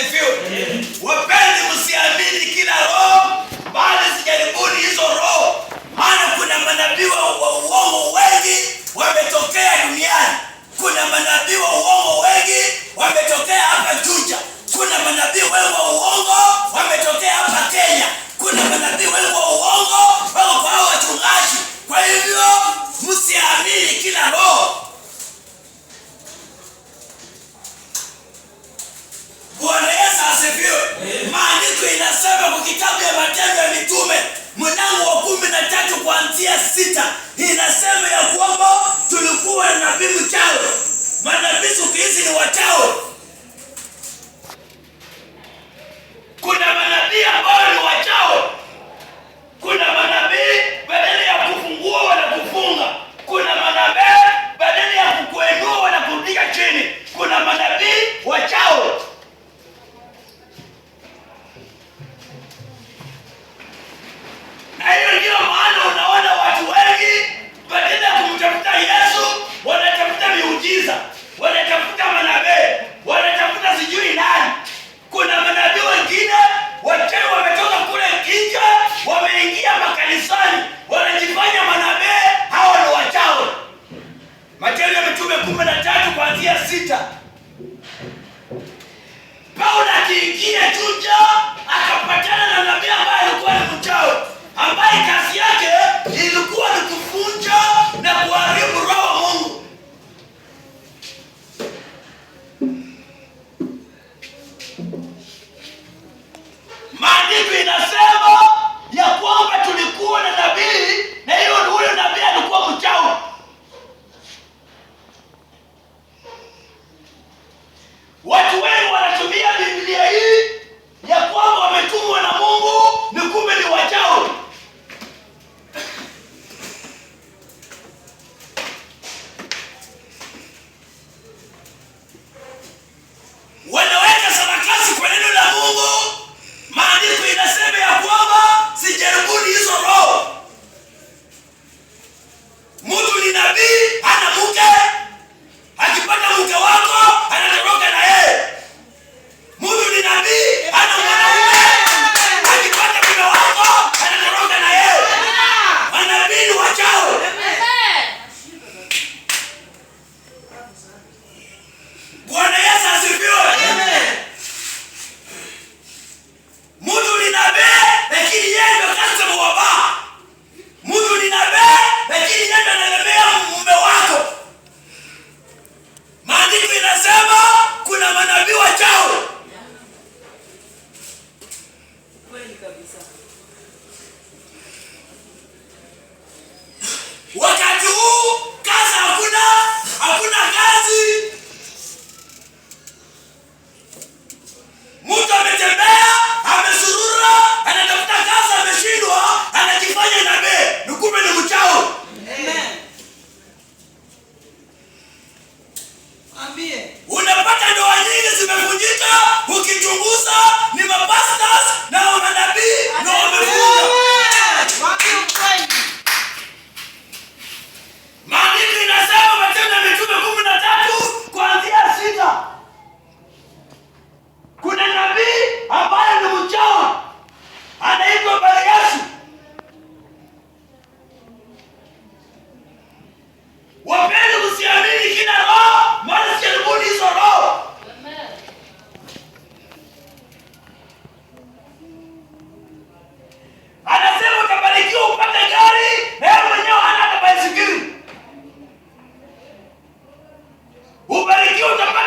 asifiwe. Wapenzi, msiamini kila roho, bali zijaribuni hizo roho, maana kuna manabii wa uongo wengi wametokea duniani. Kuna manabii wa uongo wengi wametokea hapa Juja. Kuna manabii wengi wa uongo wametokea hapa Kenya. Kuna manabii wengi wa uongo wako kwa hao wachungaji. Kwa hivyo msiamini kila roho. Bwana Yesu asifiwe. Maandiko inasema kwa kitabu ya Matendo ya Mitume mlango wa 13 kuanzia 6 inasema ya kwamba tulikuwa na nabii mchawi. Manabii siku hizi ni wachawi. Kuna manabii ambao ni wachawi. Kuna manabii badala ya kufungua wanakufunga. Kuna manabii badala ya kukuinua wanakurudisha chini. Kuna manabii wachawi. Na hiyo ndio maana unaona watu wengi badala ya kumtafuta Yesu wanatafuta miujiza, wanatafuta manabii, wanatafuta sijui nani. Kuna manabii wengine wachawi wametoka kule nje, wameingia makanisani, wanajifanya manabii, hawa ni wachawi. Matendo ya Mitume 13 kuanzia 6. Paulo akiingia Juja akapatana na nabii ambaye alikuwa ni mchawi, ambaye kazi yake ilikuwa ni kuvunja na kuharibu roho wa Mungu. Maandiko inasema ya kwamba tulikuwa na nabii, na hiyo huyo nabii alikuwa mchawi. Watu wengi wanatumia Biblia hii ya kwamba wametumwa na Mungu, ni kumbe ni wachawi. Wanaweka sarakasi kwa neno la Mungu. Maandiko inasema ya kwamba sijaribuni hizo roho. Mtu ni nabii, hana mke. Akipata mke wako anatoroka na yeye. Mtu ni nabii, hana mwanaume. Akipata mume wako anatoroka na yeye. Manabii ni wachawi. Bwana Yesu asifiwe. Mtu ni nabii lakini yeye ndio customer wa baa. Mtu ni nabii lakini yeye ndio analemea mume wako. Maandiko inasema kuna manabii wachawi. Kweli kabisa. Wakati huu kazi hakuna, hakuna kazi. Mtu ametembea, amesurura, anatafuta kazi, ameshindwa, anajifanya nabii, ni kumbe ni mchawi. Amen. Ambie. Unapata ndoa nyingi zimevunjika, ukichunguza ni mapastors na manabii ndio wamevunja. Waambie ukweli. Maandiko inasema Matendo ya Mitume 13 kuanzia 6. Kuna nabii ambaye ni mchawi anaitwa Bariasu. Wapende msiamini kila roho, maana sijaribuni hizo roho. Anasema utabarikiwa upate gari, na yeye mwenyewe hana hata baisikeli. Ubarikiwe utapata